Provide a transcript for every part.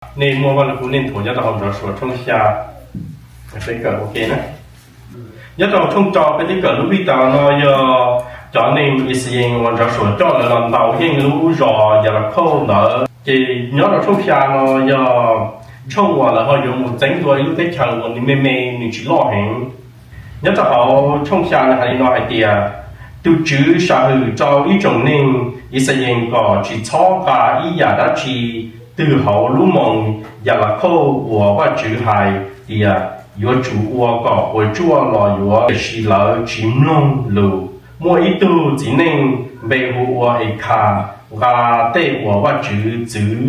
Nej muaj Vaj Lug Kub nej nthuav nyob rau hauv Ntsov Suav tshooj xya, peb kawm ua ke na. Nyob rau tshooj rau peb twb kawm lub vij tas no yog cov neeg Yixayees uas Ntsov Suav coj lawv los ntaus yeej lub zos Yas Las Khauj ntawd. Ces nyob rau tshooj xya no yog tshooj uas lawv ho yuav mus txeeb dua ib lub teb chaws uas nws me me nws tsis loj heev. Nyob rau hauv tshooj xya nws hais li no hais tias, tus Tswv sam hwm rau ib tsoom neeg Yixayees kom tsis txhob nqa ib yam dab tsi twg hauv lub moos Yas Las Khauj uas Vajtswv hais tias yuav tsum ua kom puas tsuaj los yuav, tiam sis lawv tsis mloog lus. Muaj ib tug txiv neej npe hu ua Ekhas nqa tej uas Vajtswv txwv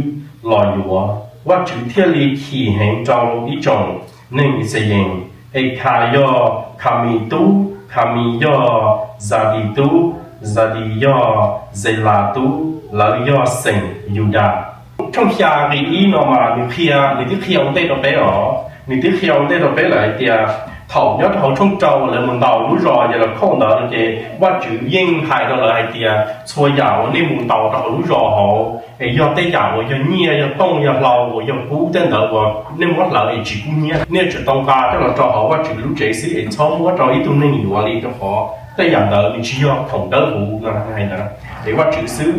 los yuav, Vajtswv thiaj li chim heev rau ib tsoom neeg Yixayees. Ekhas yog Khami tub, Khami yog Xadis tub, Xadis yog Xelas tub, lawv yog xeem Yudas. Tshooj xya nqe ib no mas nws qhia, nws twb qhia ua ntej rau peb os, nws twb qhia ua ntej rau peb lawm hais tias thaum nyob rau hauv tshooj rau lawv mus ntaus lub zos Yas Las Khauj ntawd no ces Vajtswv yeej hais rau lawv hais tias txhua yam uas nej mus ntaus rau hauv lub zos hauv es yog tej yam uas yog nyiaj yog tooj yog hlau uas yog kub tej ntawd uas nej muab hlawv es tsis kub hnyiab, nej tsuas tau nqa coj los rau hauv Vajtswv lub tsev xwb es txhob muab rau ib tug neeg yuav li, rau qhov tej yam ntawd nws tsis yog khoom dawb huv no hais ntawd, es Vajtswv xwb,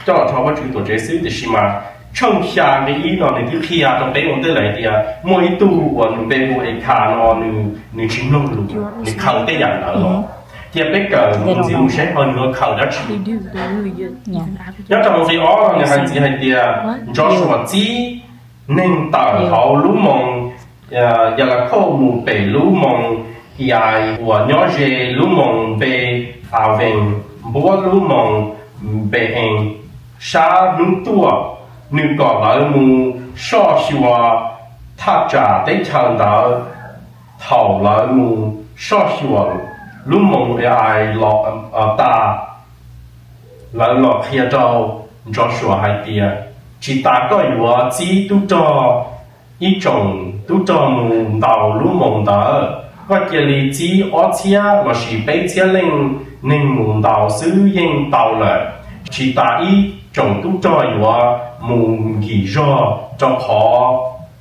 coj los rau Vajtswv tuam tsev xwb. Tiam sis mas tshooj xya nqe ib no nws twb qhia rau peb ua ntej lawm hais tias muaj ib tug uas nws npe hu Ekhas no nws, nws tsis mloog lus, nws khaws tej yam ntawd los. Cia peb kawm mus ntxiv mus seb ho nws ho khaws dab tsi. Nyob rau hauv nqe ob no nws hais ntxiv hais tias Ntsov Suav txib neeg tawm hauv lub moos Yas Las Khauj mus pem lub moos Iyais uas nyob ze lub moos Npe Avees npuab lub moos Npe Ees sab hnub tuaj. Nws kom lawv mus soj xyuas thaj tsam teb chaws ntawd. Thaum lawv mus soj xyuas lub moos Iyais los tas, lawv los qhia rau Ntsov Suav hais tias, tsis tas koj yuav txib tub rog, ib tsoom tub rog mus ntaus lub moos ntawd, koj cia li txib ob txhiab lossis peb txhiab leej neeg mus ntaus xwb yeej tau lawm. Tsis tas ib tsoom tub rog yuav mus nkim zog rau qhov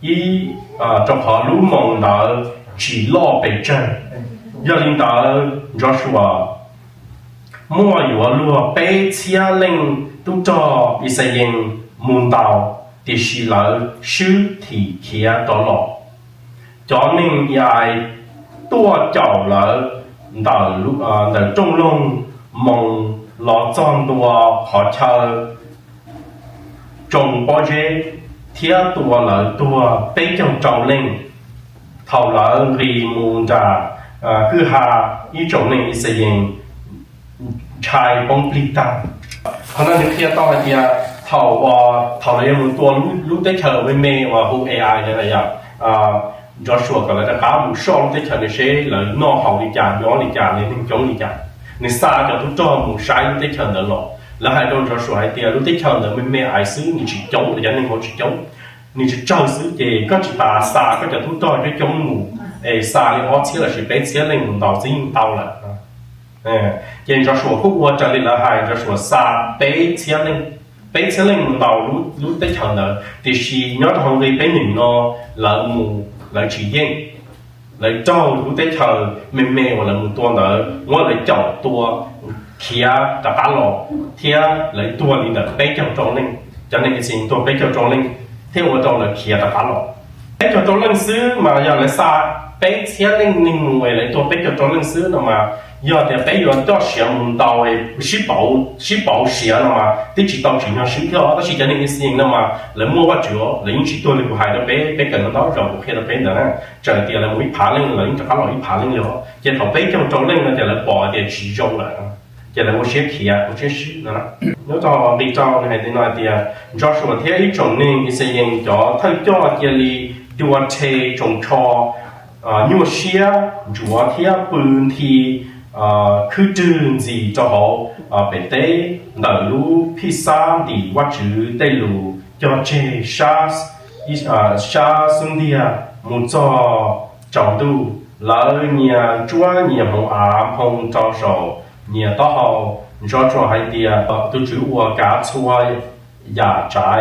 ib, rau qhov lub moos ntawd tsis loj pes tsawg. Yog li ntawd Ntsov Suav muaj yuav luag peb txhiab leej tub rog Ixayees mus ntaus, tiam sis lawv swb thim khiav rov los. Cov neeg Iyais tuaj caum lawv ntawm rooj loog moos los txog ntua qhov chaw tsoo pob zeb thiab tua lawv tuag peb caug rau leej. Thaum lawv nqis mus nram kwj ha, ib tsoom neeg Ixayees ntshai poob plig tag. Qhov no nws qhia tau hais tias thaum, thaum lawv yuav mus tua lub teb chaws me me uas hu Ai no, Ntsov Suav kom lawv rov qab mus soj lub teb chaws no seb lawv noj haus li cas nyob li cas, lawv neeg coob li cas. Nws xa cov tub rog mus saib lub teb chaws ntawd los, lawv hais rau Ntsov Suav hais tias lub teb chaws ntawd me me ais xwb, nws tsis coob, cov neeg hauv tsis coob, nws tsawg tsawg xwb, ces koj tsis tas xa koj cov tub rog coob coob mus, es xa li ob txhiab lossis peb txhiab leej mus ntaus xwb yeej tau lawm. Ces Ntsov Suav kuj ua raws li lawv hais, Ntsov Suav xa peb txhiab leej, peb txhiab leej mus ntaus lub teb chaws ntawd, tiam sis nyob rau hauv nqe peb nees no lawv mus lawv tsis yeej. Lawv raug lub teb chaws me me uas lawv mus tua ntawd muab lawv caum tua khiav rov qab los, thiab lawv tuag li ntawm peb caug rau leej. Cov neeg Ixayees tuag peb caug rau leej thiaj ua rau lawv khiav rov qab los. Peb caug rau leej xwb mas yog lawv xa peb txhiab leej neeg mus es lawv tuag peb caug rau leej xwb no mas, yog tias peb yuav coj siav mus ntaus sib pauv, sib pauv siav no mas twb tsis tau tsim nyog swb thiab. Tab sis cov neeg Ixayees no mas lawv muaj Vajtswv, lawv yeej tsis tuag li kuv hais rau peb, peb kawm no ntau zaus kuv qhia rau peb ntawd na. Txawm tias lawv mus ib phav leej los yeej rov qab los ib phav leej li os. Ces thaum peb caug rau leej no ces lawv pom tias tsis zoo lawm, ces lawv ua siab khiav ua siab swb no. Nyob rau nqe rau nws hais li no hais tias, Ntsov Suav thiab ib tsoom neeg Ixayees cov thawj coj cia li dua rhe tsoos tsho, nyuaj siab ntsuav thiab pw nthi khwb rwg ntxis rau hauv pem teb ntawm lub Phijxab ntim Vajtswv tej lus cog tseg sab xub ntiag mus txog tsaus ntuj. Lawv nyias ntsuab nyias hmoov av nphoo rau saum nyias taub hau. Ntsov Suav hais tias, tus Tswv uas kav txhua yam tsav?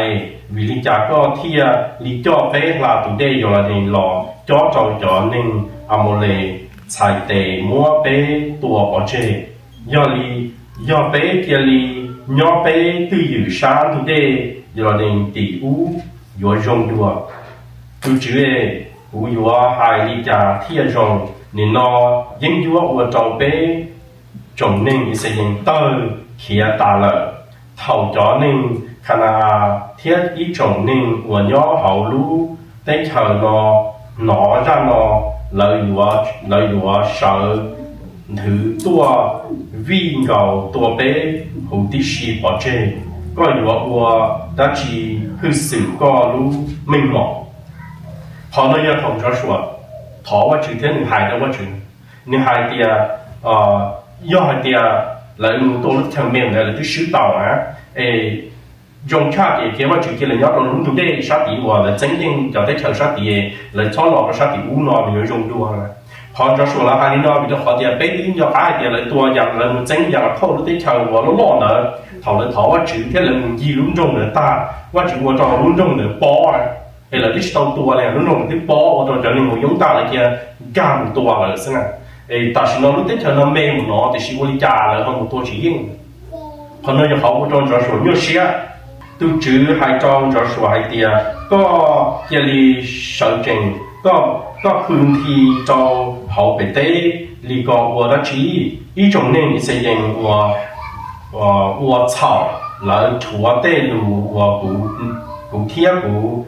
Vim li cas koj thiaj li coj peb hla tus dej Yos Las Nes los cob rau cov neeg Amaules txhais tes muab peb tua pov tseg? Yog li, yog peb cia li nyob peb twj ywm sab ntug dej Yos Las Nes tim ub yuav zoo dua. Tus Tswv, kuv yuav hais li cas thiaj zoo? Nim no yeeb ncuab ua rau peb tsoom neeg Yixalayees tawg khiav tas lawm. Thaum cov neeg Khana-as thiab ib tsoom neeg uas nyob hauv lub teb chaws no hnov zaj no, lawv yuav sawv nthwv tuaj vij nkaus tua peb huv tib si pov tseg. Koj yuav ua dab tsi hwj xwm koj lub meej mom? Qhov no yog thaum Joshua thov Vajtswv thiab nws hais rau Vajtswv, nws hais tias, yog hais tias lawv mus tua lub chaw me ntawd lawv twb swb tau na, es zoo tshaj ces cia Vajtswv cia lawv nyob rau lub ntug dej sab tid uas lawv txeeb yeej cov teb chaws sab tid, lawv txhob los rau sab tim ub no nws yuav zoo dua. Qhov Joshua lawv hais li no vim rau qhov tias peb twb nco qab hais tias lawv tua, lawv mus txeeb Yas Las Khauj lub teb chaws uas loj loj ntawd, thaum lawv thov Vajtswv thiab lawv mus ncig lub nroog ntawd tag, Vajtswv ua rau lub nroog ntawd pob, es lawv twb tsis tau tua li, lub nroog ntawd twb pob ua rau cov neeg mus yoob tag lawv cia nkag mus tua lawm xwb na. Es tam sim no lub teb chaws no me mus no tiam sis ua li cas lawv ho mus tua tsis yeej? Qhov no yog qhov ua rau Joshua nyuaj siab. Tus Tswv hais rau Joshua hais tias, koj cia li sawv tsees, koj pw nthi rau hauv pem teb li ko ua dab tsi? Ib tsoom neeg Yixalayees ua txhaum, lawv rhuav tej lus uas kuv thiab kuv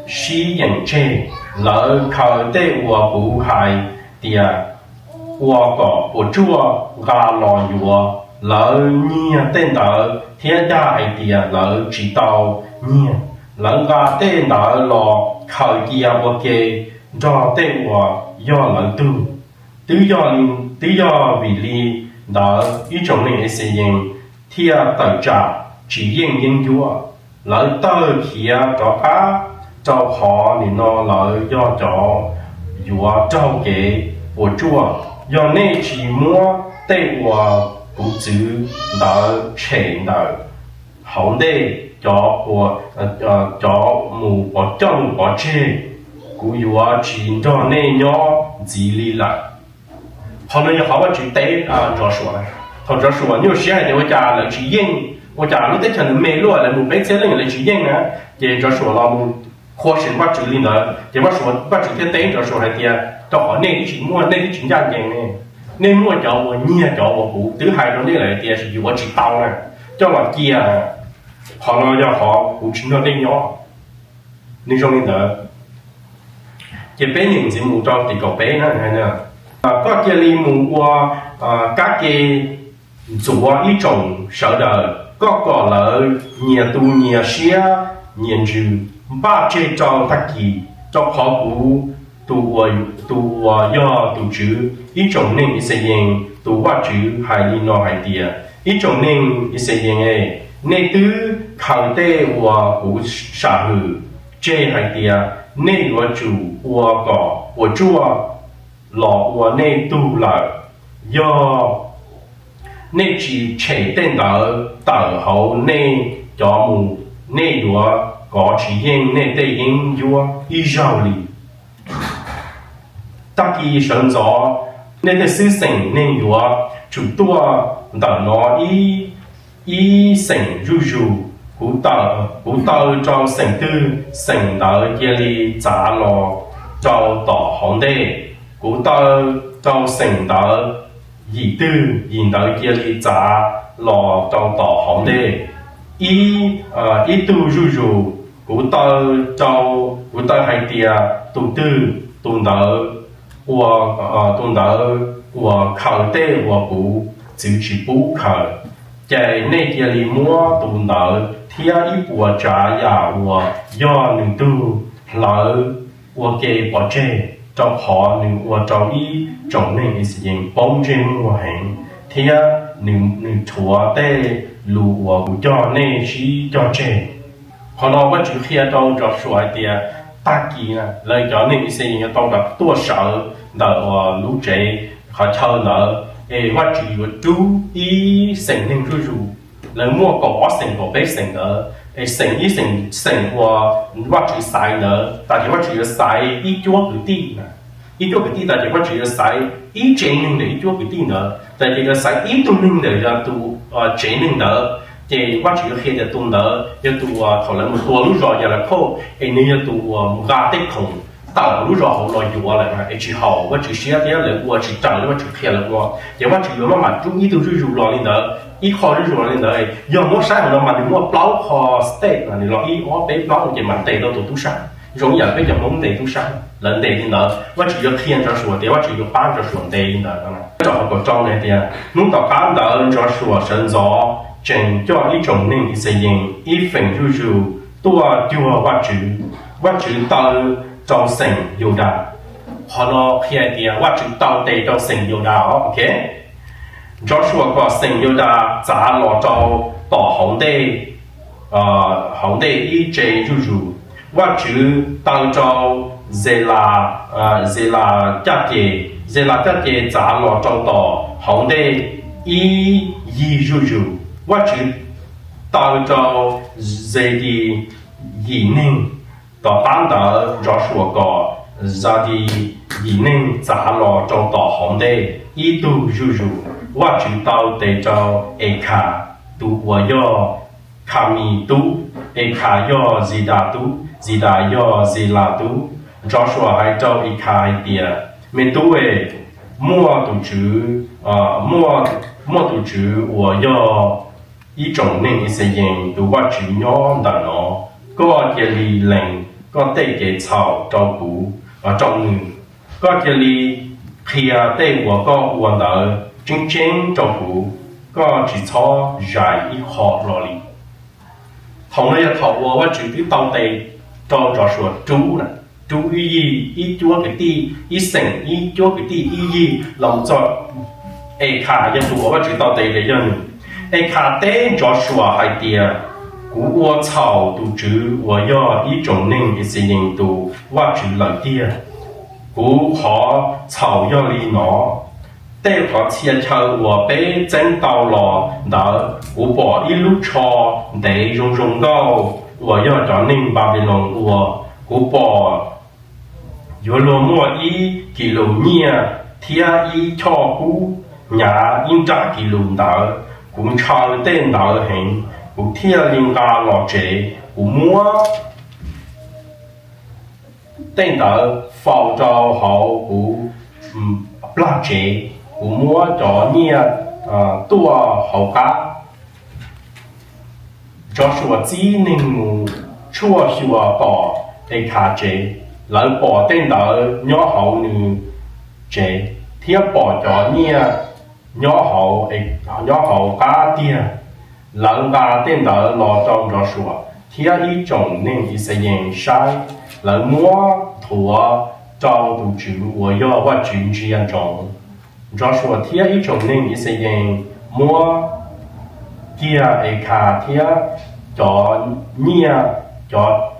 sib yeem tseg. Lawv khaws tej uas kuv hais tias ua kom puas tsuaj nqa los yuav, lawv nyiag tej ntawd thiab dag hais tias lawv tsis tau nyiag. Lawv nqa tej ntawd los khaws cia ua ke nrog tej uas yog lawv tug. Twb yog vim li ntawd ib tsoom neeg Ixayees thiaj tawm tsam tsis yeej yeeb ncuab. Lawv tawg khiav rov qab, rau qhov nim no lawv yog cov yuav raug kev puas tsuaj. Yog nej tsis muab tej uas kuv txwv ntawd tshem ntawm hauv ntej cov mus pov coj mus pov tseg, kuv yuav tsis nrog nej nyob ntxiv li lawm. Qhov no yog qhov Vajtswv teb Joshua. Thaum Joshua nyuaj siab hais tias ua cas lawv tsis yeej, ua cas lub teb chaws ntawd me luaj lawv mus peb txhiab leej lawv tsis yeej na, ces Joshua los mus qhuas seem Vajtswv li ntawd ces Vajtswv thiaj teb Joshua hais tias rau qhov nej twb tsis muaj, nej twb tsis ncaj ncees ne. Nej muaj cov uas nyiag cov uas kuv twb hais rau nej lawm tias yuav tsis tau na, coj los cia. Qhov no yog qhov kuv tsis nrog nej nyob. Nws zoo li ntawd. Ces peb nyeem ntxiv mus rau tim kaum peb na. Koj cia li mus ua kab ke ntxuav ib tsoom sawv daws, koj kom lawv nyias tu nyias siab nyias ntsws, npaj tseg rau tag kis, rau qhov kuv tus uas yog tus Tswv ib tsoom neeg Ixayees tus Vajtswv hais li no hais tias, ib tsoom neeg Ixayees, nej twb khaws tej uas kuv sam hwm tseg hais tias nej yuav tsum ua kom puas tsuaj los ua nej tug lawm. Yog nej tsis tshem tej ntawd tawm hauv nej cov mus, nej yuav kov tsis yeej nej tej yeeb ncuab ib zaug li. Tag kis sawv ntxov, nej tej xwb xeem neeg yuav tsum tuaj ntawm no ib xeem zuj zus. Kuv taw rau xeem twg, xeem ntawd cia li txav los rau tom hauv ntej. Kuv taw rau xeem ntawd yim twg, yim ntawd cia li txav los rau tom hauv ntej ib tug zuj zus. Kuv taw, kuv taw hais tias tus twg, tus ntawd ua, tus ntawd uas khaws tej uas kuv txwv tsis pub khaws, ces nej cia li muab tus ntawd thiab ib puas tsav yam uas yog nws tug hlawv ua ke pov tseg, rau qhov nws ua rau ib tsoom neeg Ixayees poob ntsej muag heev, thiab nws rhuav tej lus uas kuv coj nej sib cog tseg. Qhov no Vajtswv qhia rau Joshua hais tias tag kis lawv cov neeg Ixayees yuav tau rov tuaj sawv ntawm uas lub tsev qhov chaw ntawd, es Vajtswv yuav rub ib xeem neeg zuj zus, lawv muaj kaum ob xeem kaum peb xeem ntawd Xeem ib xeem, xeem uas Vajtswv xaiv ntawd tas ces Vajtswv yuav xaiv ib cuab kwv tij. Ib cuab kwv tij tas ces Vajtswv yuav xaiv ib tsev neeg ntawm ib cuab kwv tij ntawd tas ces yuav xaiv ib tug neeg ntawm yog tus tsev neeg ntawd, ces Vajtswv yuav qhia tias tus ntawd yog tus uas thaum lawv mus tua lub zos Yalakhaus es nws yog tus uas mus nqa tej khoom tawm lub zos hauv los yuav lawm es tsis haum Vajtswv siab thiab lawv ua tsis raws li Vajtswv qhia lawv ua. Ces Vajtswv yuav maj mam rub ib tug zuj zus los li ntawd, ib qho zuj zus los li ntawd. Yog muab saib hauv no mas nws muaj plaub qho step, nws los ib ob peb plaub ces mam ntes tau tus tub sab. Zoo ib yam peb cov Hmoob ntes tub sab, lawv ntes li ntawd. Vajtswv yuav qhia Joshua tias Vajtswv yuav pab Joshua ntes li ntawd. Rau hauv kaum rau hais tias, hnub tom qab ntawd Joshua sawv ntxov tsees coj ib tsoom neeg Yixayees ib feem zuj zus tuaj cuag Vajtswv. Vajtswv taw rau xeem Yudas. Qhov no qhia tias Vajtswv taw tes rau xeem Yudas os. Joshua kom xeem Yudas txav los rau tom hauv ntej, hauv ntej ib tsev zuj zus. Vajtswv taw rau Zelas, Zelas caj ces, Zelas caj ces txav los rau tom hauv ntej ib yig zuj zus. Vajtswv taw rau Zadis yim neeg. Tom qab ntawd Joshua kom Zadis yim neeg txav los rau tom hauv ntej ib tug zuj zus. Vajtswv taw tes rau Ekhas, tus uas yog Khamis tub, Ekhas yog Zidas tub, Zidas yog Zelas tub. Joshua hais rau Ekhas hais tias, me tub es, muaj tus tswv, muaj tus tswv uas yog ib tsoom neeg Yixayees tus Vajtswv nyob ntawm no. Koj cia li lees koj tej kev txhaum rau kuv, rau nws. Koj cia li qhia tej uas koj ua ntawd tseeb tseeb rau kuv, koj tsis txhob zais ib qho los li. Thaum no yog thaum uas Vajtswv twb tau tes rau Joshua rub, rub ib yig ib cuab kwv tij, ib xeem ib cuab kwv tij ib yig los txog Ekhas yog tus uas Vajtswv tau tes tias yog nws. Ekhas teb Joshua hais tias, kuv ua txhaum tus tswv uas yog ib tsoom neeg Yixayees tus Vajtswv lawm tiag. Kuv qhov txhaum yog li no: tej qhov txhia chaw uas peb txeeb tau los ntawd, kuv pom ib lub tsho ntev zoo zoo nkauj uas yog cov neeg Npanpiloos ua. Kuv pom yuav luag muaj ib kis lus nyiaj thiab ib choj kub hnyav ib nrab kis lus ntawd. Kuv ntshaw tej ntawd heev, kuv thiaj li nqa los tsev. Kuv muab tej ntawd faus rau hauv kuv plag tsev, kuv muab cov nyiaj tuaj hauv qab. Joshua txib neeg mus tshuaj xyuas tom Ekhas tsev. Lawv pom tej ntawd nyob hauv nws tsev thiab pom cov nyiaj nyob hauv, nyob hauv qab tiag. Lawv nqa tej ntawd los rau Joshua thiab ib tsoom neeg Yixayees saib. Lawv muab nthuav rau tus Tswv uas yog Vajtswv ntsia ntsoov. Joshua thiab ib tsoom neeg Yixayees muab kiag Ekhas thiab cov nyiaj, cov,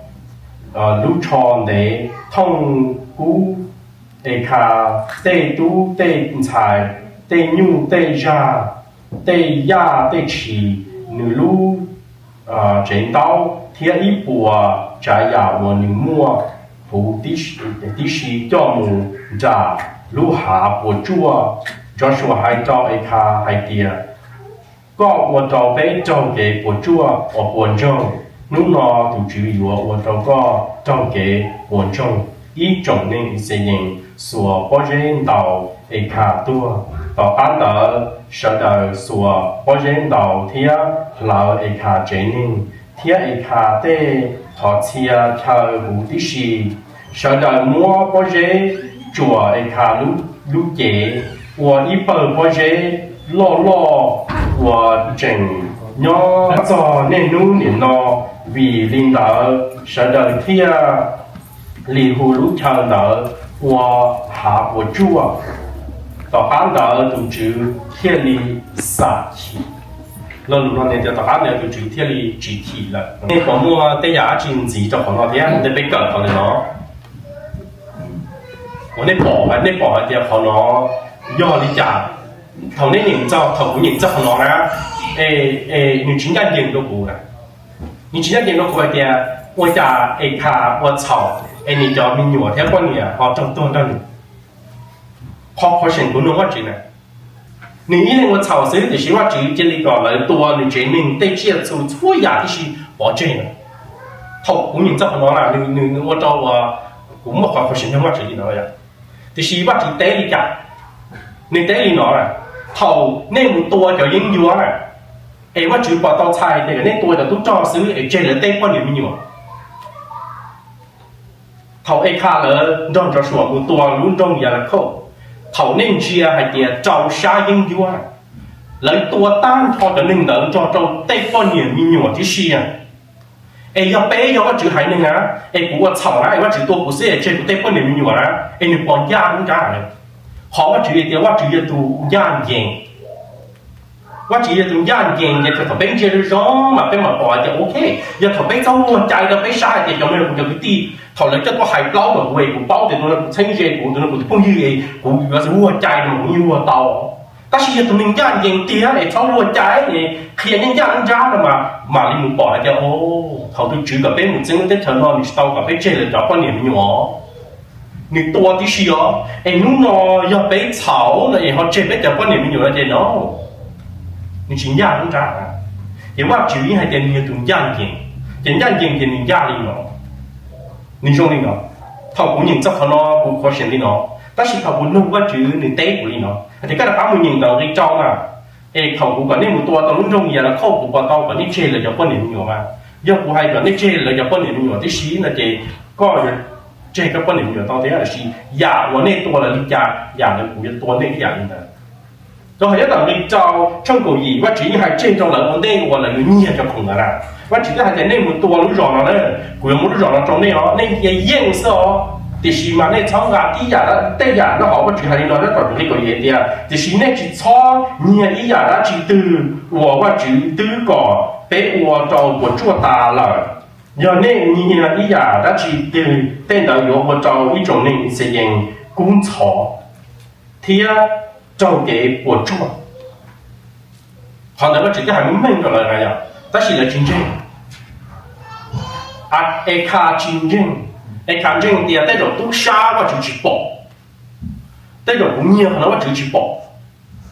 lub tsho ntev thooj kub, Ekhas tej tub tej ntxhais, tej nyuj tej zaj, tej yaj tej tshis, nws lub tsev ntaub thiab ib puas tsav yam uas nws muaj huv tib si coj mus nram lub hav puas tsuaj. Joshua hais rau Ekhas hais tias, koj ua rau peb raug kev puas tsuaj uas puas ntsoog. Hnub no tus Tswv yuav ua rau koj raug kev puas ntsoog. Ib tsoom neeg Yixayees xuas pob zeb ntaus Ekhas tuag. Tom qab ntawd sawv daws xuas pob zeb ntaus thiab hlawv Ekhas tsev neeg thiab Ekhas tej qhov txhia chaw huv tib si. Sawv daws muab pob zeb tsuam Ekhas lub cev ua ib pawg pob zeb loj loj uas tseem nyob txog niaj hnub nim no. Vim li ntawd sawv daws thiaj li hu lub chaw ntawd ua Hav Puas Tsuaj. Tom qab ntawd tus Tswv thiaj li xam chim. Lo lus no tias tom qab ntawd tus Tswv thiaj li tsis chim lawm. Nej puas muaj tej yam dab tsi ntxiv rau qhov no thiab? Ua ntej peb kawm qhov ntawm no, ua nej pom, nej pom hais tias qhov no yog li cas? Thaum nej nyeem txog, thaum kuv nyeem txog qhov no na, es nws tsis ncaj ncees rau kuv na. Nws tsis ncaj ncees rau kuv hais tias ua cas Ekhas ua txhaum es nws cov me nyuam thiab poj niam ho raug tuag nrog nws. Qhov qhov seem kuv nug Vajtswv na, nws ib leeg ua txhaum xwb tiam sis Vajtswv cia li kom lawv tua nws tsev neeg tej tsiaj txhu txhua yam tib si pov tseg na. Thaum kuv nyeem txog qhov no na nws ua rau kuv muaj qhov qhov seem nug Vajtswv li no. Tiam sis Vajtswv teb li cas? Nws teb li no, thaum nej mus tua cov yeeb ncuab na, es Vajtswv pom tau txhais tias kom nej tua cov tub rog xwb es tseg lawv tej poj niam me nyuam. Thaum Ekhas lawv nrog Joshua mus tua lub nroog Yalakhaus, thaum nej ntsia hais tias rau sab yeeb ncuab, lawv tua tag nrho cov neeg ntawd nrog rau tej poj niam me nyuam tib si. Es yog peb yog Vajtswv haiv neeg na, es kuv ua txhaum na es Vajtswv tua kuv xwb es tseg kuv tej poj niam me nyuam na, es nws puas ncaj lub nrab? Qhov Vajtswv tias Vajtswv yog tus ncaj ncees. Vajtswv yog tus ncaj ncees ces thaum peb ntsia zoo zoo mas peb mam pom hais tias ok, yog thaum peb txhob muag cai rau peb saib hais tias cov no yog kuv cov kwv tij, thaum lawv coj tuaj hais plaub mas kuv es kuv paub tias tus no kuv txheeb ze kuv, tus no kuv tus phooj ywg es kuv yuav xav muag cai mas kuv yeej muag tau. Tab sis yog tus neeg ncaj ncees tiag es txhob muag cai es qhia ncaj ncaj lub nrab no mas mam li mus pom hais tias o, thaum tus Tswv kom peb mus txeeb lub teb chaws no nws tsis tau kom peb tseg lawv cov poj niam me nyuam. Nws tua tib si os, es hnub no yog peb txhaum no es ho tseg peb cov poj niam me nyuam no ces no, nws tsis ncaj lub nrab. Ces Vajtswv yeej hais tias nws yog tus ncaj ncees, ces ncaj ncees ces nws ncaj li no, nws zoo li no. Thaum kuv nyeem txog qhov no kuv qhuav xyeem li no, tab sis thaum kuv nug Vajtswv nws teb kuv li no hais tias koj rov qab mus nyeem ntawm nqe rau na, es thaum kuv kom nej mus tua tau lub nroog Yalakhaus kuv puas tau kom nej tseg lawv cov poj niam me nyuam mas? Yog kuv hais kom nej tseg lawv cov poj niam me nyuam tib si no ces koj yuav tseg koj poj niam me nyuam tau thiab, tiam sis yam uas nej tua lawv li cas yam ntawd kuv yuav tua nej ib yam li ntawd. Rau qhov nyob ntawm nqe rau tshooj kaum yim Vajtswv yeej hais tseg rau lawv ua ntej uas lawv yuav nyiag cov khoom ntawd na. Vajtswv twb hais tias nej mus tua lub zos no na, kuv yuav muab lub zos no rau nej os, nej cia yeej xwb os, tiam sis mas nej txhob nqa tib yam, tej yam nyob hauv. Vajtswv hais li no nyob rau nqe kaum yim tias tiam sis nej tsis txhob nyiag ib yam dab tsi twg uas Vajtswv twb kom peb ua rau puas tsuaj tas lawm. Yog nej nyiag ib yam dab tsi twg tej ntawd yuav ua rau ib tsoom neeg Yixalayees kub ntxhov thiab raug kev puas tsuaj. Qhov ntawd Vajtswv twb hais meej meej rau lawv na yom, tab sis lawv tsis ntseeg. Ekhas tsis ntseeg. Ekhas ntseeg tias tej zaum tub sab Vajtswv tsis pom, tej zaum kuv nyiag qhov no Vajtswv tsis pom.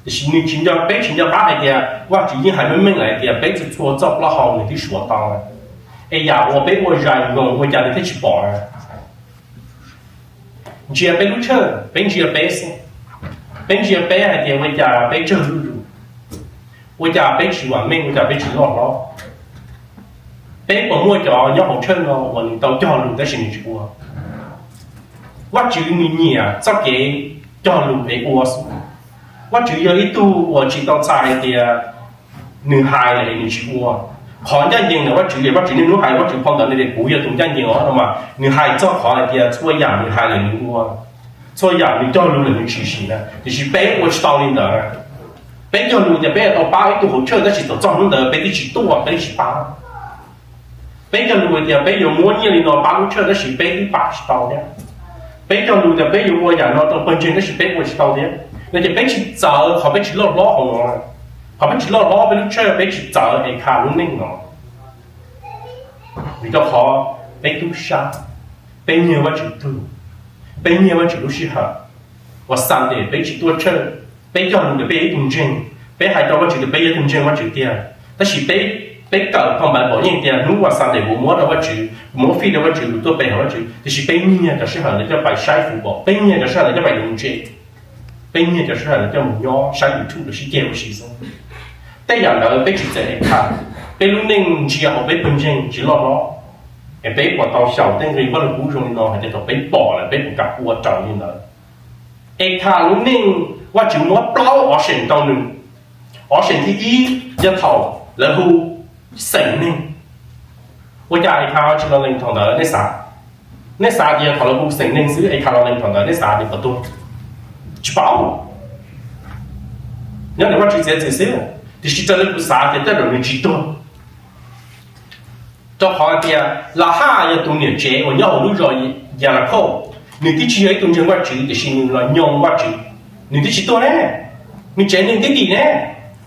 Tiam sis nws tsis nco, peb tsis nco qab hais tias Vajtswv yeej hais meej meej lawm hais tias peb txhua txhua txoj plaub hau nws twb suav tau, es yam uas peb ua zais nkoos ua cas nws thiaj tsis pom na? Ntsia peb lub tshawj, peb ntsia peb xwb, peb ntsia peb hais tias ua cas peb tsawg zuj zus, ua cas peb tsis vam meej, ua cas peb tsis loj hlob. Peb puas muaj cov nyob hauv tshawj no uas nws tau cog lus tab sis nws tsis ua? Vajtswv nws nyiam txoj kev cog lus es ua xwb. Vajtswv yog ib tug uas tsis tau txhais hais tias nws hais lawm es nws tsis ua. Qhov ncaj ncees ntawm Vajtswv es Vajtswv niaj hnub hais, Vajtswv phau ntawv tias kuv yog tus ncaj ncees os no mas nws hais txog qhov hais tias txhua yam nws hais lawm nws ua, txhua yam nws cog lus lawm nws tshwm sim na, tiam sis peb ua tsis tau li ntawd. Peb cog lus tias peb yuav tau pab ib tug hauv tshawj tab sis thaum txog hnub ntawd peb twb tsis tuaj, peb twb tsis pab. Peb cog lus tias peb yuav muab nyiaj li no pab lub tshawj tab sis peb twb pab tsis tau thiab. Peb cog lus tias peb yuav ua yam no rau pawg ntseeg tab sis peb ua tsis tau thiab. No ces peb tsis txawv qhov peb tsis loj hlob hauv no. Qhov peb tsis loj hlob peb lub tshawj peb tsis txawv Ekhas lub neej no. Vim rau qhov peb tub sab, peb nyiag Vajtswv tug, peb nyiag Vajtswv lub sij hawm. Uas Sunday peb tsis tuaj tshawj, peb cog lus tias peb yog ib tug ntseeg, peb hais rau Vajtswv tias peb yog ib tug ntseeg Vajtswv tiag, tab sis peb, peb kawm phau Npaiv Npaum Yeej tias hnub uas Sunday kuv muab rau Vajtswv, kuv muab fij rau Vajtswv, kuv tuaj pe hawm Vajtswv, tiam sis peb nyiag cov sij hawm ntawd coj pais saib fub npaum, peb nyiag cov sij hawm ntawd coj pais lus ntse, peb nyiag cov sij hawm ntawd coj mus nyob saib YouTube los sib ceg ua si xwb. Tej yam ntawd peb tsis txawv Ekhas. Peb lub neej ntsia hauv peb pawg ntseeg tsis loj hlob, es peb puas tau xyaum tej nqi Vajluskub zoo li no hais tias thaum peb pom lawm peb puas kam ua raws li ntawd? Ekhas lub neej Vajtswv muab plaub option rau nws. Option thib ib yog thaum lawv hu xeem neeg. Ua cas Ekhas tsis los lees thaum ntawd nej xav? Nej xav tias thaum lawv hu xeem neeg xwb Ekhas los lees thaum ntawd nej xav nws puas tuag? Tsis paub. Nyob ntawm Vajtswv txiav txim xwb, tiam sis raws li kuv xav tias tej zaum nws tsis tuag. Rau qhov hais tias Lahaj yog tus niam tsev uas nyob hauv lub zos Yalakhaus, nws twb tsis yog ib tug ntseeg Vajtswv tiam sis nws los nyoo Vajtswv, nws twb tsis tuag ne, nws tsev neeg twb dim ne,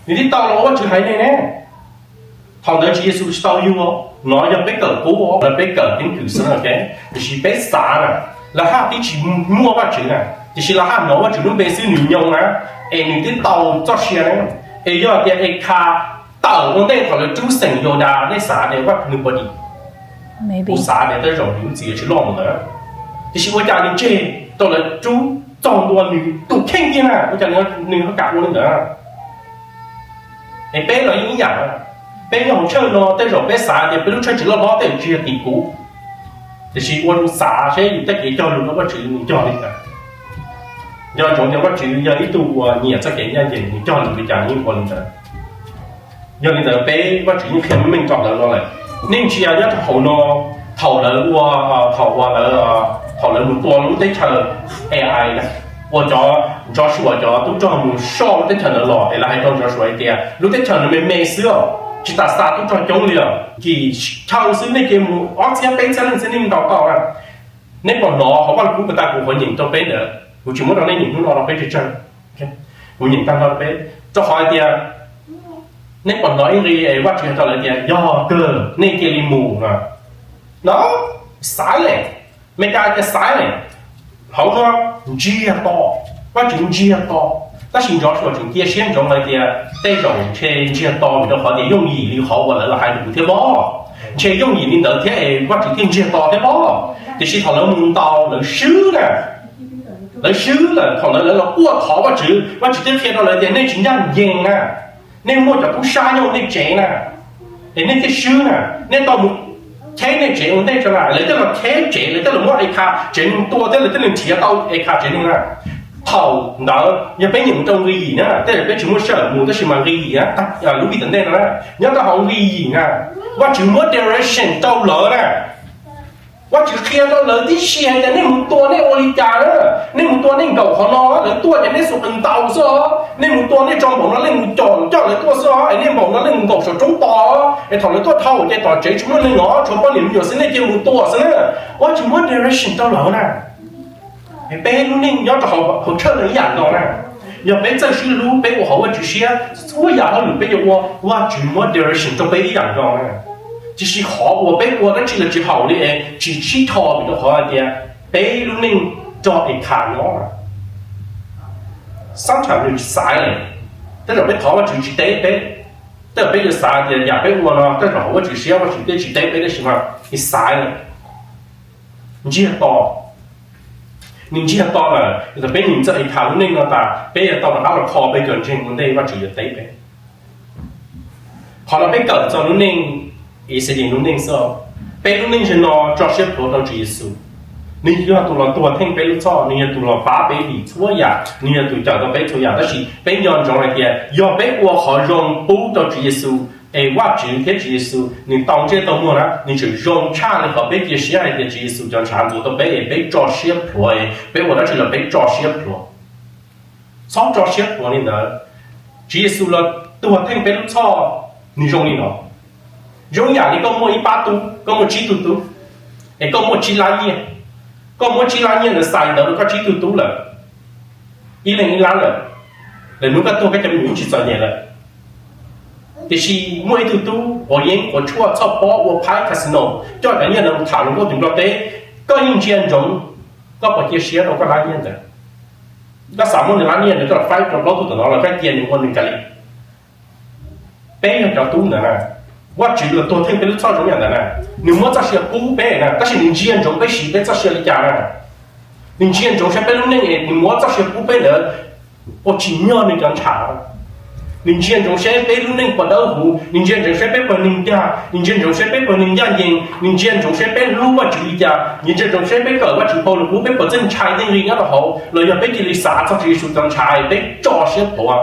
nws twb tau los ua Vajtswv haiv neeg ne. Thaum ntawd Tswv Yexus tsis tau yug, No yog peb kawm qub, lawv peb kawm keeb kwm xwb, tiam sis peb xav na, lawv haj tib tsis muaj Vajtswv na, tiam sis lawv haj hnov Vajtswv lub npe xwb nws nyoo na, es nws twb tau txoj sia na. Es yog tias Ekhas tawm ua ntej thaum lawv rub xeem Yudas, nej xav tias Vajtswv nws puas dim? Kuv xav tias tej zaum nws lub txim yuav tsis loj mus ntawd, tiam sis ua cas nws tseg tau lawv rub txog ntua nws tus kheej kiag na, ua cas nws ho kam ua li ntawd? Es peb los yeej ib yam, peb nyob hauv tshawj no tej zaum peb xav tias peb lub tshawj tsis loj hlob tej zaum tsis yog tim kuv, tiam sis ua xav seb yus tej kev cog lus rau Vajtswv nws cog li cas. Nco ntsoov tias Vajtswv yog ib tug uas nyiam txoj kev ncaj ncees, nws cog lus li cas nws yeej ua li ntawd. Yog li ntawd peb Vajtswv yeej qhia meej meej rau lawv no lawm. Nej ntsia nyob rau hauv no, thaum lawv ua, thaum uas lawv, thaum lawv mus tua lub teb chaws Ai na, ua cov Joshua cov tub rog mus soj lub teb chaws ntawd los es lawv hais rau Joshua hais tias lub teb chaws ntawd me me xwb os, tsis tas xa tub rog coob li os, kim chaw xwb nej cia mus ob txhiab peb txhiab leej xwb nej ntaus tau na. Nej puas hnov hauv Vaj Lug Kub puas tas kuv qhuav nyeem rau peb ntawd? Kuv tsis muab rau nej nyeem hnub no rau peb tsawg tsawg, kuv nyeem tag nrho rau peb, rau qhov hais tias nej puas hnov ib nqi Vajtswv hais rau lawv tias yog kawg nej cia li mus no? No, silence. Meskas tias silence. Hauv no ntsiag to, Vajtswv ntsiag to, tab sis Joshua tseem cia siab ntsoov hais tias tej zaum ntshe ntsiag to vim rau qhov tias yooj yim li qhov uas lawv los hais rau kuv thiab pob, ntshe yooj yim li ntawd thiab es Vajtswv thiaj ntsiag to thiab pob. Tiam sis thaum lawv mus ntaus lawv swb na, lawv swb lawm, thaum lawv, lawv los quaj thov Vajtswv, Vajtswv thiaj qhia rau lawv tias nej tsis ncaj ncees na, nej muaj cov tub sab nyob nej tsev na, es nej thiaj swb na, nej tau mus cheb nej tsev ua ntej tso na. Lawv thiaj los cheb tsev, lawv thiaj los muab Ekhas tsev neeg tua thiab lawv thiaj li nrhiav tau Ekhas tsev neeg na. Thaum ntawd yog peb nyeem rau nqi yim na, tej zaum peb tsis muaj sij hawm mus tab sis mas nqi yim na, lub vij tom ntej no na, nyob rau hauv nqi yim na, Vajtswv muab direction rau lawv na. Vajtswv qhia rau lawv tib si hais tias nej mus tua nej ua li cas na, nej mus tua nej nkaum qhov no, lawv tuaj ces nej xuas qws ntaus xwb os, nej mus tua nej tso npaum no nej mus coj, coj lawv tuaj xwb os, es nej npaum no nej mus nkaum saum roob tos, es thaum lawv tuaj dhau ces tom tsev tsis muaj neeg os, tshuav poj niam me nyuam xwb, nej cia mus tua xwb na. Vajtswv muab direction rau lawv na. Es peb lub neej nyob rau hauv tshawj no ib yam nkaus na. Yog peb txawj sib hlub, peb ua hauv Vajtswv siab, txhua yam hauj lwm peb yuav ua, Vajtswv muab direction rau peb ib yam nkaus na. Tiam sis qhov uas peb ua dab tsi los tsis haum li es tsis sib dhos vim rau qhov hais tias peb lub neej raug Ekhas nyob. Sometimes nws tsis xaiv li, tej zaum peb thov Vajtswv tsis teb peb, tej zaum peb yuav xav tias yam peb ua no tej zaum hauv Vajtswv siab Vajtswv thiaj tsis teb peb, tab sis mas nws xaiv li. Ntsiag to, nws ntsiag to lawm. Thaum peb nyeem txog Ekhas lub neej no tas peb yuav tau rov qab los kho peb cov ntseeg ua ntej Vajtswv yuav teb peb. Qhov no peb kawm txog lub neej Ixayees lub neej xwb. Peb lub neej zaum no tso siab plhuav rau Tswv Yexus. Nws yog tus los tuag theej peb lub txhoj, nws yog tus los pab peb dim txhua yam, nws yog tus cawm tau peb txhua yam. Tab sis peb nco ntsoov hais tias yog peb ua qhov zoo pub rau Tswv Yexus, es Vajtswv thiab Tswv Yexus nws tau ntsej tau muag na, nws tseem zoo tshaj li qhov peb cia siab hais tias Tswv Yexus cov ntshav ntxuav tau peb es peb tso siab plhuav, peb ua dab tsi los peb tso siab plhuav. Txhob tso siab plhuav li ntawd. Tswv Yexus los tuag theej peb lub txhoj, nws zoo li no. Zoo yam li koj muaj ib pab tub, koj muaj tsib tug tub, es koj muaj tsib lab nyiaj. Koj muab tsib lab nyiaj ntawd xais ntawd rau koj tsib tug tub lawm, ib leeg ib lab lawm, lwm hnub koj tuag koj cov me nyuam yeej tsis txom nyem lawm. Tiam sis muaj ib tug tub quav yeeb quav tshuaj txhoj pob ua phaib casino, coj cov nyiaj ntawd mus tham hluas nkauj tim Nplog teb, koj yeej ntsia ntsoov, koj puas cia siab rau koj lab nyiaj ntawd? Koj xav muab nws lab nyiaj ntawd coj faib rau plaub tug tom no los koj cia nws ua nws cas li? Peb yog cov tub ntawd na, Vajtswv los tuag theej peb lub txhoj zoo yam ntawd na. Nws muab txoj sia pub peb na, tab sis nws ntsia ntsoov peb siv peb txoj sia li cas na. Nws ntsia ntsoov saib peb lub neej es nws muab txoj sia pub peb ntawd puas tsim nyog nws cov ntshav. Nws ntsia ntsoov saib peb lub neej puas dawb huv, nws ntsia ntsoov saib peb puas neeg ncaj, nws ntsia ntsoov saib peb puas neeg ncaj ncees, nws ntsia ntsoov saib peb hlub Vajtswv li cas, nws ntsia ntsoov saib peb kawm Vajtswv phau lus pub peb puas txawj ntshai tej nqi nyob rau hauv los yog peb cia li xav txog Tswv Yexus cov ntshav peb tso siab plhuav.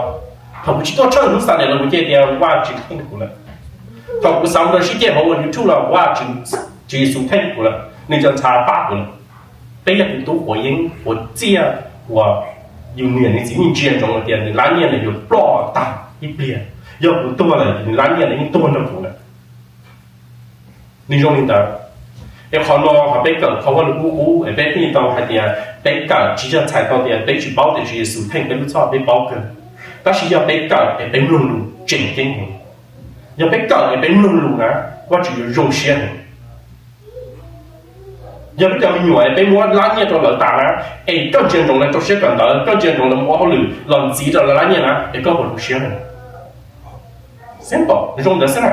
Thaum kuv tsis tuaj tshawj hnub Sunday los kuv cia tias Vajtswv theej kuv lawm. Thaum kuv xav mus rau sib ceg hauv ua YouTube los Vajtswv, Tswv Yexus theej kuv lawm, nws cov ntshav pab kuv lawm. Peb yog tus tub quav yeeb quav txiaj uas yus niam nws txiv yeej ntsia ntsoov hais tias nws lab nyiaj ntawd yuav ploj tag ib pliag, yog kuv tuag lawm nws lab nyiaj ntawd yeej tuag nrog kuv lawm. Nws zoo li ntawd. Es qhov no qhov peb kawm qhov Vajluskub qub es peb thiaj tau hais tias peb kawm tsis yog txhais tau tias peb tsis paub tias Tswv Yexus theej peb lub txhoj, peb paub kawg. Tab sis yog peb kawm es peb mloog lus tseem ceeb heev. Yog peb kawm es peb mloog lus na, Vajtswv yuav zoo siab heev. Yog peb cov me nyuam peb muab lab nyiaj rau lawv tas na, es koj ntsia ntsoov lawv rau siab kawm ntawv, koj ntsia ntsoov lawv mus ua hauj lwm los ntxiv rau lawv lab nyiaj na, es koj puas zoo siab? Simple, zoo ntawd xwb na.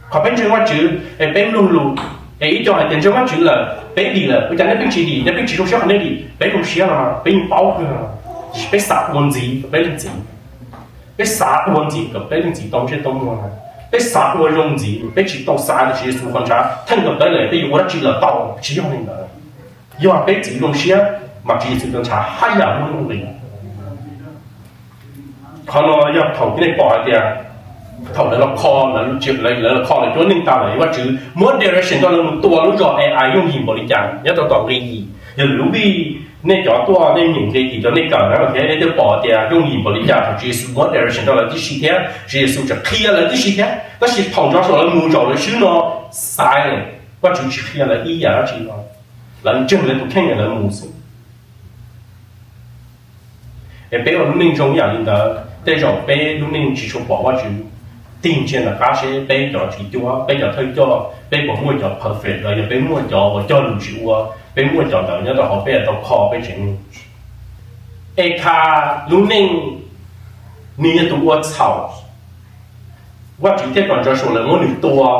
Qhov peb ntseeg Vajtswv es peb mloog lus, es ib co hais tias ntseeg Vajtswv lawm peb dim lawm, ua cas nej pheej tsis dim, nej pheej tsis zoo siab qhov nej dim? Peb zoo siab no, peb yeej paub kawg, tiam sis peb xav ua ntxiv kom peb leej txiv, peb xav ua ntxiv kom peb leej txiv tau ntsej tau muag na, peb xav ua zoo ntxiv, peb tsis tau xav tias Tswv Yexus qhov ntshav theej rau peb lawm peb yuav ua dab tsi los tau, tsis yog li ntawd. Yog peb txiv zoo siab mas Tswv Yexus cov ntshav haj yam muaj nuj nqis. Qhov no yog thaum nej pom hais tias thaum lawv los kho, lawv los kho lawv cuab neej tas lawm, Vajtswv muab direction rau lawv mus tua lub zos A I yooj yim npaum li cas nyob rau tom nqe yim. Yog lub vij nej cov tuaj nej nyeem nqe yim rau nej kawm na, nej twb pom tias yooj yim npaum li cas thaum Tswv Yexus muab direction rau lawv tib si thiab Tswv Yexus tseem qhia lawv tib si thiab. Tab sis thaum nrov saum lawv mus zaum lawv swb no, xaiv, Vajtswv tsis qhia lawv ib yam dab tsi no, lawv ntseeg lawv tus kheej lawv mus xwb. Es peb ua lub neej zoo ib yam li ntawd, tej zaum peb lub neej tsis tshua pom Vajtswv. Tig ntsia nram qab seb peb cov tsis cuab, peb cov thawj coj, peb puas muaj cov perfect los yog peb muaj cov uas cog lus tsis ua, peb muaj cov ntawd nyob rau hauv peb tau kho peb tsev neeg. Ekha lub neej, nws yog tus ua txhaum, Vajtswv thiaj kom Joshua lawv muab nws tua,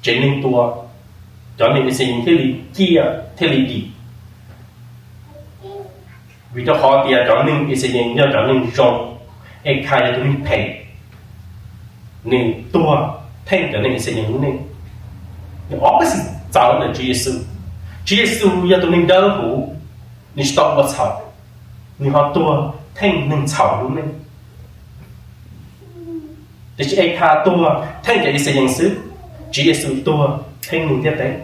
tsev neeg tua, cov neeg Yixalayees thiaj li ciaj thiaj li dim. Vim rau qhov tias cov neeg Yixalayees yog cov neeg zoo, Ekha yog tus neeg phem, nws tuag theej cov neeg Yixalayees lub neej. Nws opposite txawv ntawm Tswv Yexus. Tswv Yexus yog tus neeg dawb huv, nws tsis tau ua txhaum, nws ho tuag theej neeg txhaum lub neej. Tiam sis Ekha tuag theej cov Yixalayees xwb, Tswv Yexus tuag theej neeg ntiaj teb.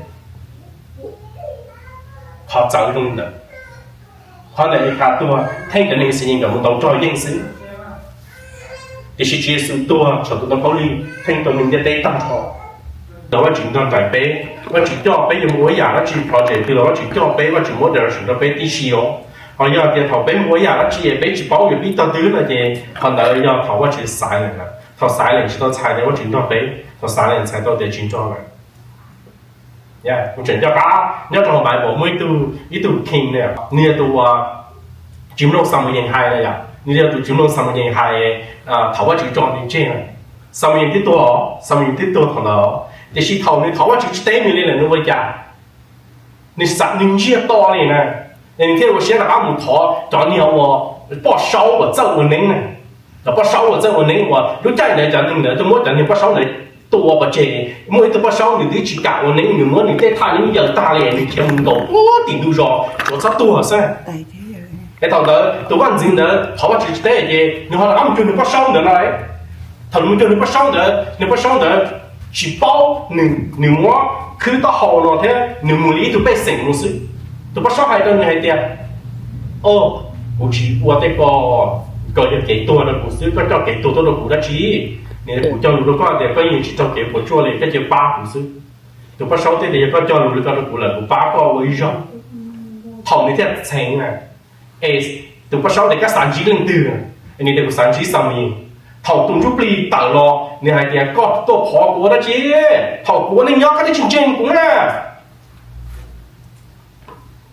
Qhov txawv zoo li ntawd. Qhov ntawm Ekha tuag theej cov neeg Yixalayees kom mus ntaus rog yeej xwb, tiam sis Tswv Yexus tuag saum tus ntoo khaub lig theej tau neeg ntiaj teb tag nrho. Los Vajtswv nrog nraim peb, Vajtswv coj peb yuav mus ua ib yam dab tsi project twg los Vajtswv coj peb, Vajtswv muab direction rau peb tib si os. Ho yog tias thaum peb mus ua ib yam dab tsi peb tsis paub yuav pib tog twg no ces qhov ntawd yog thaum Vajtswv xaiv lawm. Thaum xaiv lawm tsis tau txhais tias Vajtswv nrog peb, thaum xaiv lawm txhais tau tias tsis nrog lawm. Kuv tseem nco qab nyob rau hauv Bible muaj ib tug, ib tug king, nws yog tus uas tsis mloog Xamuyees hais na yom, nws yog tus tsis mloog Xamuyees hais, thaum Vajtswv tso nws tseg na. Xamuyees twb tuag, Xamuyees twb tuag thaum ntawd, tiam sis thaum nws thov Vajtswv tsis teb nws li lawm nws ua li cas? Nws xav, nws ntsiag to li na, nws thiaj ua siab rov qab mus thov cov niag uas poj saub uas txawj ua neeb na. Cov poj saub uas txawj ua neeb uas lub caij ntawd cov neeg ntawd tuaj muab cov niag poj saub ntawd tua pov tseg, muaj ib tug poj saub nws twb tsis kam ua neeb, nws muab nws tej thaj neeb yaws tag li nws khiav mus nkaum puag tim ntug zos tsuav txhob tuag xwb. Es thaum ntawd tus vaj ntxwv ntawd thov Vajtswv tsis teb ces nws ho rov qab mus cuag nws poj saub ntawd no. Thaum nws mus cuag nws poj saub ntawd, nws poj saub ntawd tsis paub nws muab khwb taub hau no thiab nws mus li ib tug pej xeem mus xwb. Tus poj saub hais rau nws hais tias, o, kuv tsis ua tej ko, ko yog kev tuag rau kuv xwb, koj coj kev tuag tuaj rau kuv dab tsi? Nws, kuv cog lus rau koj tias koj yeej tsis raug kev puas tsuaj li, koj cia pab kuv xwb. Tus poj saub teb tias yog koj cog lus li ko rau kuv lawm kuv pab koj ua ib zaug. Thaum nws thiaj txheev na, es tus poj saub tias koj xav ntsib leej twg? Nws tias kuv xav ntsib Xamuyees. Thaum tus ntsuj plig tawm los nws hais tias koj tuaj phov kuv ua dab tsi? Thaum kuv ua neej nyob koj twb tsis ntseeg kuv na.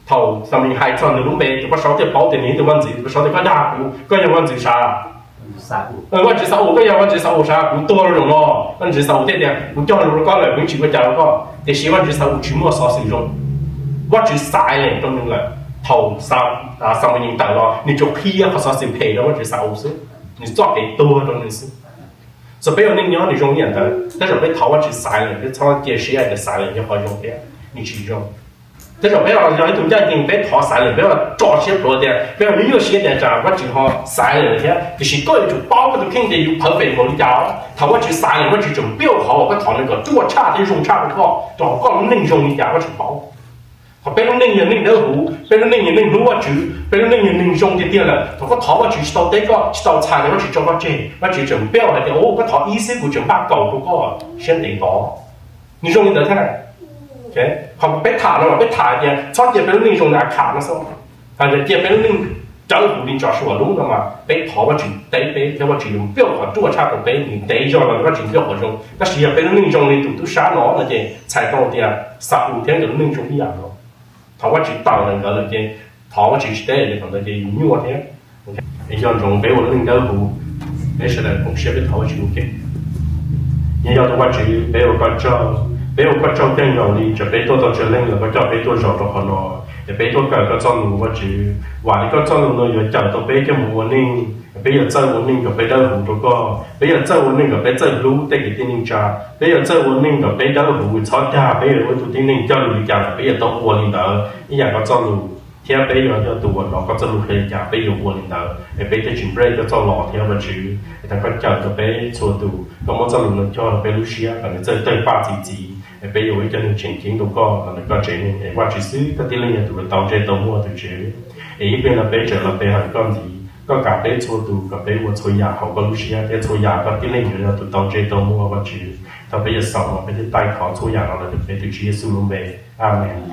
Thaum Xamuyees hais txog nws lub npe tus poj saub thiaj paub tias nws yog tus vaj ntxwv. Tus poj saub tias koj dag kuv, koj yog vaj ntxwv sav? Vaj ntxwv Xa-ules. Koj yog vaj ntxwv Xa-ules sav? Kuv tuag rau zaum no. Vaj ntxwv Xa-ules thiaj tias kuv cog lus rau koj lawm, kuv yeej tsis ua cas rau koj. Tiam sis vaj ntxwv Xa-ules tsis muaj xov xwm zoo. Vaj ntxwv silent rau nws lawm. Thaum Xamuyees tawm los nws tsuas qhia qhov xov xwm phem rau vaj ntxwv Xa-ules xwb, nws txoj kev tuag rau nws xwb. Txawm peb ua neej nyob nws zoo ib yam ntawd, tej zaum peb thov vaj ntxwv silent, peb txhob cia siab tias silent yog qhov zoo thiab, nws tsis zoo. Tej zaum peb yog ib tug ncaj ncees peb thov silent, peb tso siab plhuav tias peb nyuaj siab tias tsam vaj ntxwv ho silent thiab, tiam sis koj yuav tsum paub koj tus kheej tias yus perfect npaum li cas. Thaum vaj ntxwv silent vaj ntxwv tseem npiaj qhov uas koj thov nws kom ruaj tshaj thiab zoo tshaj rau koj, rau qhov koj lub neej zoo li cas vaj ntxwv paub. Thaum peb lub neej yog neej dawb huv, peb lub neej yog neeg hlub Vajtswv, peb lub neej yog neeg zoo tiag tiag lawm, thaum koj thov Vajtswv tsis tau teb koj, tsis tau txhais tias Vajtswv tso koj tseg, Vajtswv tseem npiaj hais tias, o, koj thov ib xwb kuv tseem npaj kaum rau koj siab ntev ntov. Nws zoo li ntawd thiab na. Qhov peb tham no mas peb tham tias txhob cia peb lub neej zoo li Akhas no xwb, hais tias cia peb lub neej dawb huv li Joshua lub no mas peb thov Vajtswv teb peb thiab Vajtswv yuav npuaj qhov ruaj tshaj rau peb, nws ntev zog los Vajtswv npuaj qhov zoo. Tab sis yog peb lub neej zoo li tus tub sab no no ces txhais tau tias Xaus thiab nkawd lub neej zoo ib yam no. Thov Vajtswv tawm ntawm nkawd lawm ces thov Vajtswv tsis teb li thaum ntawd ces yus nyuaj thiab. Yog ntsoov peb ua lub neej dawb huv, peb sawv daws koom siab peb thov Vajtswv ua ke. Yog tus Vajtswv, peb ua koj tsaug, peb ua koj tsaug kawg nkaus li, txawm peb tuaj tau tsawg leej los koj coj peb tuaj zaum rau qhov no, es peb tuaj kawm koj txoj lus Vajtswv. Vam li koj txoj lus no yuav cawm tau peb coj mus ua neej, peb yuav txawj ua neej kom peb dawb huv rau koj, peb yuav txawj ua neej kom peb txawj hlub tej kwv tij neej tsa, peb yuav txawj ua neej kom peb dawb huv, txhob dag peb yuav ua ib tug tib neeg coj lus li cas los peb yuav tau ua li ntawd ib yam koj txoj lus, thiab peb yuav yog tus uas hnov koj txoj lus qhia li cas peb yuav ua li ntawd, es peb thiaj tsis nplej koj txoj lus thiab Vajtswv. Es thov koj cawm rau peb txhua tus, koj muab txoj lus no cog rau peb lub siab kom nws txawj tawg paj txi txiv, es peb yuav ua ib co neeg tseem ceeb rau koj los ntawm koj tsev neeg, es Vajtswv xwb koj tib leej yog tus uas tau ntse tau muaj tus Tswv. Es ib pliag no peb tseem los pe hawm koj ntxiv, koj kam peb txhua tus kom peb ua txhua yam hauv koj lub siab thiab txhua yam koj tib leej yuav yog tus tau ntse tau muaj Vajtswv. Thaum peb yuav xaus no peb thiaj taij thov txhua yam no los ntawm peb tus Tswv Yexus lub npe. Amees.